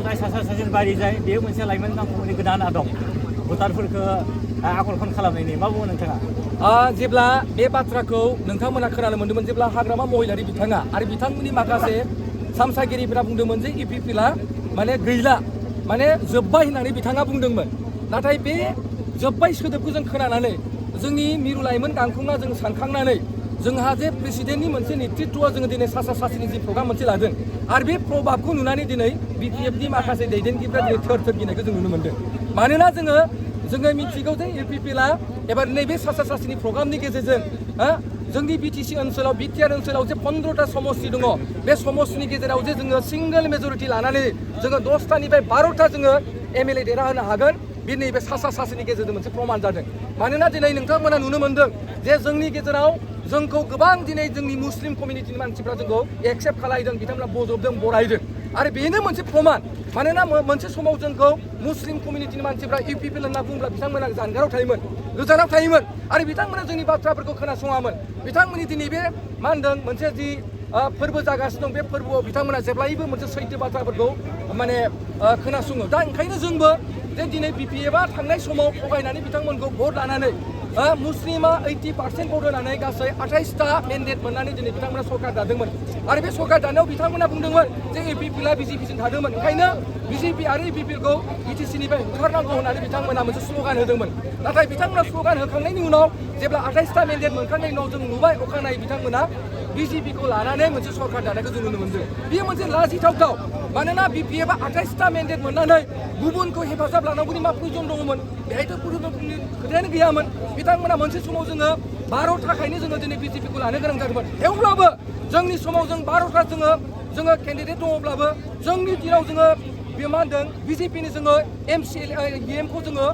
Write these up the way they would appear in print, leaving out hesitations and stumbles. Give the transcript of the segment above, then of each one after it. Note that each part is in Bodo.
खालामनाय सासे सासेनि बायदि जायो बेयो मोनसे लाइमोन गांखंनि गोदान आदब भटारफोरखौ आकर्षण खालामनायनि मा बुङो नोंथाङा जेब्ला बे बाथ्राखौ नोंथांमोना खोनानो मोन्दोंमोन जेब्ला हाग्रामा महिलारि बिथाङा आरो बिथांमोननि माखासे सामसागिरिफोरा बुंदोंमोन जे UPPLआ माने गैला माने जोब्बाय होननानै बिथाङा बुंदोंमोन नाथाय बे जोब्बाय सोदोबखौ जों खोनानानै जोंनि मिरु लाइमोन गांखंआ जों सानखांनानै जोंहा जे प्रेसिडेन्टनि मोनसे नेतृत्वआव जोङो दिनै सासा सासिनि जि प्रग्राम मोनसे लादों आरो बे प्रभाबखौ नुनानै दिनै BPFनि माखासे दैदेनगिरिफ्रा दिनै थोर थोर गिनायखौ जों नुनो मोन्दों मानोना जोङो मिथिगौ जे UPPLआ एबार नैबे सासा सासिनि प्रग्रामनि गेजेरजों जोंनि BTC ओनसोलाव BTR ओनसोलाव जे 15टा समस्ति दङ बे समस्तिनि गेजेराव जे जोङो सिंगल मेजरिटि लानानै जोङो 10टानिफ्राय 12टा जोङो MLA देरहाहोनो हागोन बे नैबे सासा सासिनि गेजेरजों मोनसे प्रमान जादों मानोना दिनै नोंथांमोना नुनो मोन्दों जे जोंनि गेजेराव जोंखौ गोबां दिनै जोंनि मुस्लिम कमिउनिटिनि मानसिफ्रा जोंखौ एक्सेप्ट खालायदों बिथांमोना बजबदों बरायदों आरो बेनो मोनसे प्रमान मानोना मोनसे समाव जोंखौ मुस्लिम कमिउनिटिनि मानसिफ्रा UPPL होनना बुङोब्ला बिथांमोना जानगाराव थायोमोन गोजानाव थायोमोन आरो बिथांमोना जोंनि बाथ्राफोरखौ खोनासङामोन बिथांमोननि दिनै बे मा होनदों मोनसे जि फोरबो जागासिनो दं बे फोरबोआव बिथांमोना जेब्लायबो मोनसे सैथो बाथ्राफोरखौ माने खोनासङो दा ओंखायनो जोंबो जे दिनै BPFआ थांनाय समाव थगायनानै बिथांमोनखौ भट लानानै मुस्लिमा 80% भट होनानै गासै 28टा मेन्डेट मोननानै दिनै बिथांमोना सरकार दादोंमोन आरो बे सरकार दानायाव बिथांमोना बुंदोंमोन जे UPPLआ BJPजों थादोंमोन ओंखायनो BJP आरो UPPLखौ BTCनिफ्राय होखारनांगौ होननानै बिथांमोना मोनसे स्ल'गान होदोंमोन नाथाय बिथांमोना स्ल'गान होखांनायनि उनाव जेब्ला 28टा मेन्डेट मोनखांनायनि उनाव जों नुबाय अखानायै बिथांमोना BJPखौ लानानै मोनसे सरकार दानायखौ जों नुनो मोन्दों बेयो मोनसे लाजिथावथाव मानोना BPFआ 28टा मेन्डेट मोननानै गुबुनखौ हेफाजाब लानांगौनि मा प्रयजन दङमोन बेहायथ' प्रयजननि खोथायानो गैयामोन बिथांमोना मोनसे समाव जोङो 12 थाखायनो जोङो दिनै BJPखौ लानो गोनां जादोंमोन थेवब्लाबो जोंनि समाव जों 12टा जोङो केन्डिडेट दङब्लाबो जोंनि दिनाव जोङो बे मा होनदों BJPनि जोङो EMखौ जोङो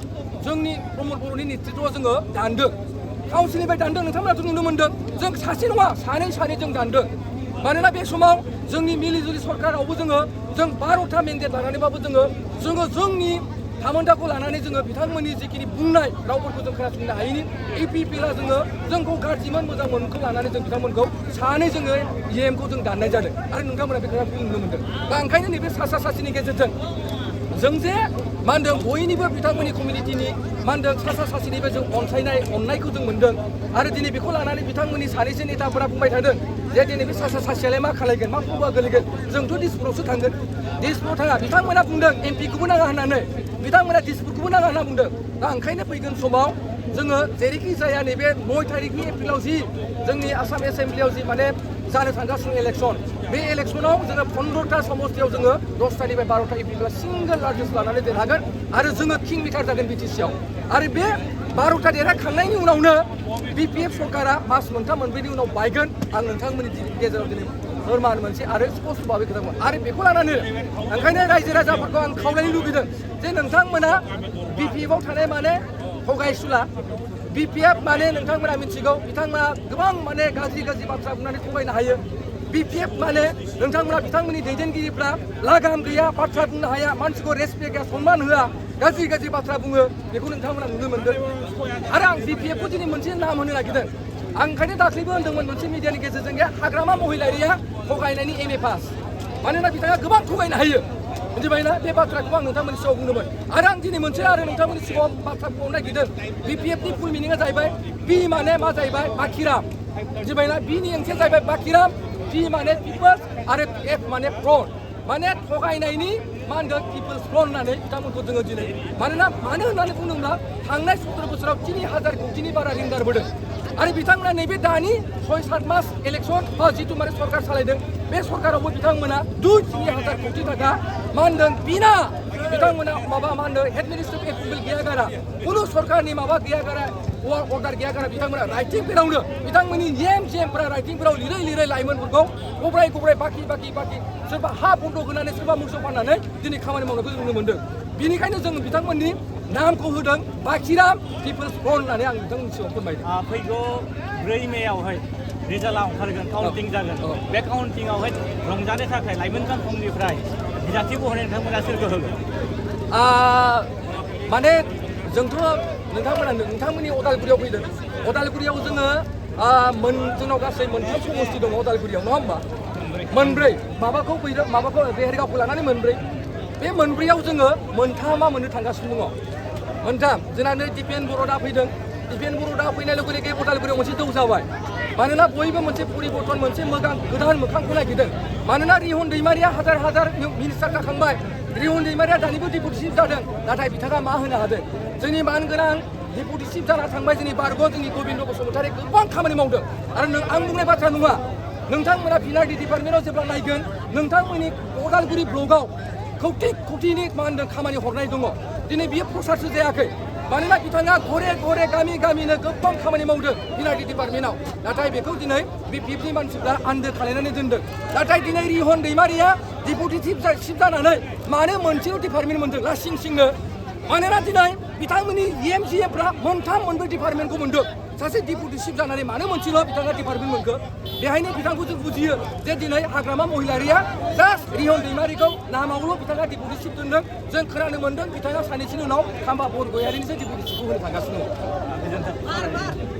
जोंनि प्रमद बर'नि नेतृत्वआव जोङो दानदों काउन्सिलनिफ्राय दानदों नोंथांमोनाथ' नुनो मोन्दों जों सासे नङा सानै जों दानदों मानोना बे समाव जोंनि मिलिजुलि सरकारावबो जों 12टा मेन्डेट लानानैबाबो जोङो जोंनि थामोन्थाखौ लानानै जोङो बिथांमोननि जिखिनि बुंनाय रावफोरखौ जों खोनासंनो हायैनि UPPLआ जोंखौ गाज्रिमोन मोजां मोनखौ लानानै जों बिथांमोनखौ सानै जोङो EMखौ जों दाननाय जादों आरो नोंथांमोना बे खोथाखौ नुनो मोन्दों दा ओंखायनो नैबे सासा सासिनि गेजेरजों जों जे मा होनदों बयनिबो बिथांमोननि कमिउनिटिनि मा होनदों सासा सासिनिबो जों अननायखौ जों मोन्दों आरो दिनै बेखौ लानानै बिथांमोननि सानैसो नेताफोरा बुंबाय थादों जे दिनै बे सासा सासियालाय मा खालायगोन मा खहा गोलैगोन जोंथ' दिसपुरावसो थांगोन दिसपुराव थाङा बिथांमोना बुंदों MPखौबो नाङा होननानै बिथांमोना दिसपुरखौबो नाङा होनना बुंदों दा ओंखायनो फैगोन समाव जोङो जेरैखि जाया नैबे 9 तारिखनि एप्रिलाव जि जोंनि आसाम एसेम्ब्लियाव जि माने जानो थांगासिनो इलेक्सन बे इलेक्सनाव जोङो 15टा समस्तियाव जोङो 10टानिफ्राय 12टा UPPLआ सिंगल लार्जेस्ट लानानै देरहागोन आरो जोङो किं मेकार जागोन BTCआव आरो बे 12टा देरहाखांनायनि उनावनो BPF सरकारा मास मोनथाम मोनब्रैनि उनाव बायगोन आं नोंथांमोननि गेजेराव दिनै फोरमान मोनसे आरो स्पष्ट भाबै खोथा आरो बेखौ लानानै ओंखायनो रायजो राजाफोरखौ आं खावलायनो लुबैदों जे नोंथांमोना BPFआव थानाय माने थगायसुला BPF माने नोंथांमोना मिथिगौ बिथांमोना गोबां माने गाज्रि बाथ्रा बुंनानै थगायनो हायो BPF माने नोंथांमोना बिथांमोननि दैदेनगिरिफ्रा लागाम गैया बाथ्रा बुंनो हाया मानसिखौ रेसपेक्ट गैया सनमान होआ गाज्रि बाथ्रा बुङो बेखौ नोंथांमोना नुनो मोन्दों आरो आं BPFखौ दिनै मोनसे नाम होनो नागिरदों आं ओंखायनो दाख्लैबो होनदोंमोन मोनसे मिडियानि गेजेरजों हाग्रामा महिलारिया थगायनायनि MA पास मानोना बिथाङा गोबां थगायनो हायो मिथिबायना बे बाथ्राखौ आं नोंथांमोननि सिगाङाव बुंदोंमोन आरो आं दिनै मोनसे आरो नोंथांमोननि सिगाङाव बाथ्रा बुंनो नागिरदों BPFनि फुल मिनिङा जाहैबाय B माने मा जाहैबाय बाखिराम मिथिबायना Bनि ओंथिया जाहैबाय बाखिराम P माने पिपल्स आरो F माने फ्रन्ट माने थगायनायनि मा होनदों पिपल्स फ्रन्ट होननानै बिथांमोनखौ जोङो दिनै मानो होननानै बुंदोंब्ला थांनाय 17 बोसोराव 3000 कोटिनि बारा रिं गारबोदों आरो बिथांमोना नैबे दानि 6-7 मास इलेक्सन जिथु माने सरकार सालायदों बे सरकारावबो बिथांमोना 2-3000 कोटि थाखा मा होनदों बिना बिथांमोना माबा मा होनदों एडमिनिस्ट्रेटिभ एप्रुभेल गैया गारा कुनु सरकारनि माबा गैया गारा अर्डार गैया गारा बिथांमोना राइटिंफोरावनो बिथांमोननि जेमफोरा राइटिंफोराव लिरै लाइमोनफोरखौ गब्राय बाखि सोरबा हा बन्द होनानै सोरबा मोसौ फाननानै दिनै खामानि मावनायखौ जों नुनो मोन्दों बेनिखायनो जों बिथांमोननि नामखौ होदों बाखिराम पिपल्स फ्रन्ट होननानै आं नोंथांमोननि सिगाङाव फोरमायदों फैगौ 4 मेआवहाय रिजाल्टआ ओंखारगोन काउन्टिं जागोन बे काउन्टिंआवहाय रंजानो थाखाय लाइमोन गांखंनिफ्राय बिजाथि बहरनाय नोंथांमोना सोरखौ होगोन माने जोंथ' नोंथांमोननि अदालगुरियाव फैदों अदालगुरियाव जोङो जोंनाव गासै 3 समस्ति दङ अदालगुरियाव नङा होमबा मोनब्रै माबाखौ फैदों बेहेरगावखौ लानानै मोनब्रै बे मोनब्रैयाव जोङो मोनथामा मोननो थांगासिनो दङ मोनथाम जोंना नै दिपेन बर' दा फैदों दिपेन बर' दा फैनाय लोगो लोगो उदालगुरियाव मोनसे दौ जाबाय मानोना बयबो मोनसे परिबर्तन मोनसे गोदान मोखांखौ नागिरदों मानोना रिहन दैमारिया हाजार मिनिस्टार जाखांबाय रिहन दैमारिया दानिबो डिपुटि चिफ जादों नाथाय बिथाङा मा होनो हादों जोंनि मानगोनां डिपुटि चिफ जाना थांबाय जोंनि बारग' जोंनि गबिन्द बसुमतारी गोबां खामानि मावदों आरो आं बुंनाय बाथ्रा नङा नोंथांमोना पिनारडि डिपार्टमेन्टआव जेब्ला नायगोन नोंथांमोननि उदालगुरि ब्लकआव खौथि मा होनदों खामानि हरनाय दङ दिनै बियो प्रसारसो जायाखै मानोना बिथाङा घरे गामिनो गोबां खामानि मावदों पिनारडि डिपार्टमेन्टआव नाथाय बेखौ दिनै बे पिपनि मानसिफ्रा आन्दो खालायनानै दोनदों नाथाय दिनै रिहन दैमारिया डिपुटि चिफ जानानै मानो मोनसेल' डिपार्टमेन्ट मोनदों लासिंसिंनो मानोना दिनै बिथांमोननि EMGFफ्रा मोनथाम मोनब्रै डिपार्टमेन्टखौ मोनदों सासे डिपुटि चिफ जानानै मानो मोनसेल' बिथाङा डिपार्टमेन्ट मोनखो बेहायनो बिथांखौ जों बुजियो जे दिनै हाग्रामा महिलारिया जास्ट रिहन दैमारिखौ नामावल' बिथाङा डिपुटि चिफ दोनदों जों खोनानो मोनदों बिथाङा साननैसोनि उनाव खाम्बा बर गयारिनिसो डिपुटि चिफखौ होनो थांगासिनो दङ